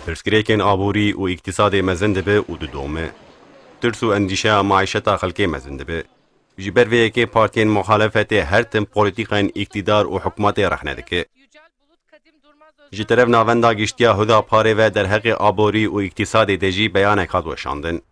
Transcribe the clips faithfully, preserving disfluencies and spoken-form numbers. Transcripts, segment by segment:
Pirsgirêkên aborî û îktisadê mezin dibe û didome. Tirs û endîşeya maîşeta xelkê mezin dibe. Ji ber vê yekê partiyên muxalefetê her tim polîtîkayên îktidar û hikûmetê rexne dike. Ji teref Navenda Giştî ya Huda Parê ve derheqê aborî û îktisadê de jî beyanek hat weşandin.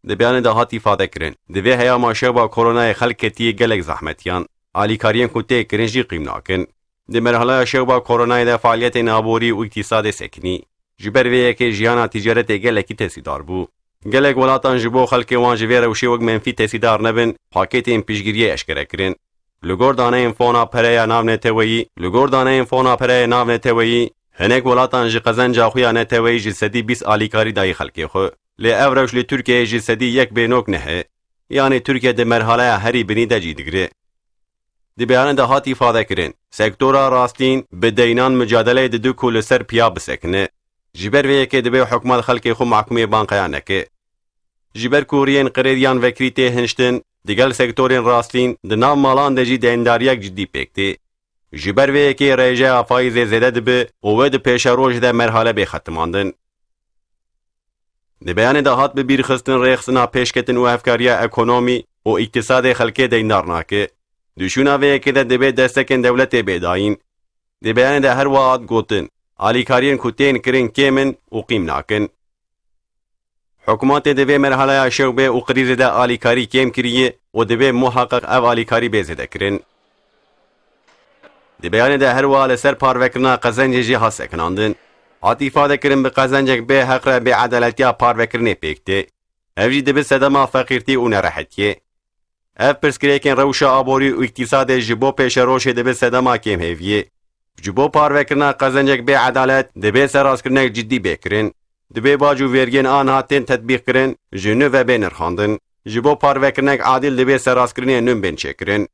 Di beyanê de hat îfade kirin, di vê heyama şewba koronayê xelk ketiyê gelek zehmetiyan, alîkariyên ku tê kirin jî qîm nakin. Di merhaleya şewba koronayê de faaliyetên aborî û îktisadê sekinî. Ji ber vê yekê jiyana tîcaretê gelekî tesîdar bû. Gelek welatan ji bo xelkê wan ji vê rewşê wek menfî tesîdar nebin, pakêtên piştgiriyê eşkere kirin. Li gor daneyên fona pereya navneteweyî, li gor daneyên fona pereya navneteweyî, hinek welatan ji qezenca xwe ya neteweyî ji sedî bîst alîkarî dayî xelkê xwe. Lê ev rewş li Tirkiyeyê ji sedî yek bênok nehe. Yanî Tirkiye di merhaleya herî binî de cî digire. Di beyanê de hat îfade kirin, sektora rastîn bi deynan micadeleyê dide ku li ser piya bisekine. Ji ber vê yekê dibe hikûmet xelkê xwe mahkûmê banqeya neke. Ji ber ku riyên qirêdiyan vekirî tê hiniştin, digel sektorên rastîn di nav malan de jî deyndariyek cidî pêk tê. Ji ber vê yekê rêjeya faîzê zêde dibe û wê di pêşerojê de merhale bê xetimandin. Di beyanê de hat bi bîr xistin rêxistina pêşketin û hevkariya ekonomî û îktisadê xelkê deyndar nake. Di şûna vê yekê de divê destekên dewletê bê dayîn. Di beyanê de her wiha hat gotin, alîkariyên ku tên kirin kêm in û qîm nakin. Hikûmetê di vê merhaleya şewbê û krîzê de alîkarî kêm kiriye û divê muheqeq ev alîkarî bê zêdekirin. Di beyanê de her wiha li ser parvekirina qezencê jî hat sekinandin. Hat îfade kirin bi qezencek bê heq re bêedaletiya parvekirinê pêk tê. Ev jî dibe sedema feqîrtî û nerehetiyê. Ev pirsgirêkên rewşa aborî û îktisadê ji bo pêşerojê dibe sedema kêmhêviyê. Ji bo parvekirina qezencek bê edalet, divê serrastkirineke cidî bê kirin. Divê bac û vergiyên a niha tên tetbîqkirin, ji nû ve bê nirxandin. Ji bo parvekirinek adil divê serrastkirinên nû bên çêkirin.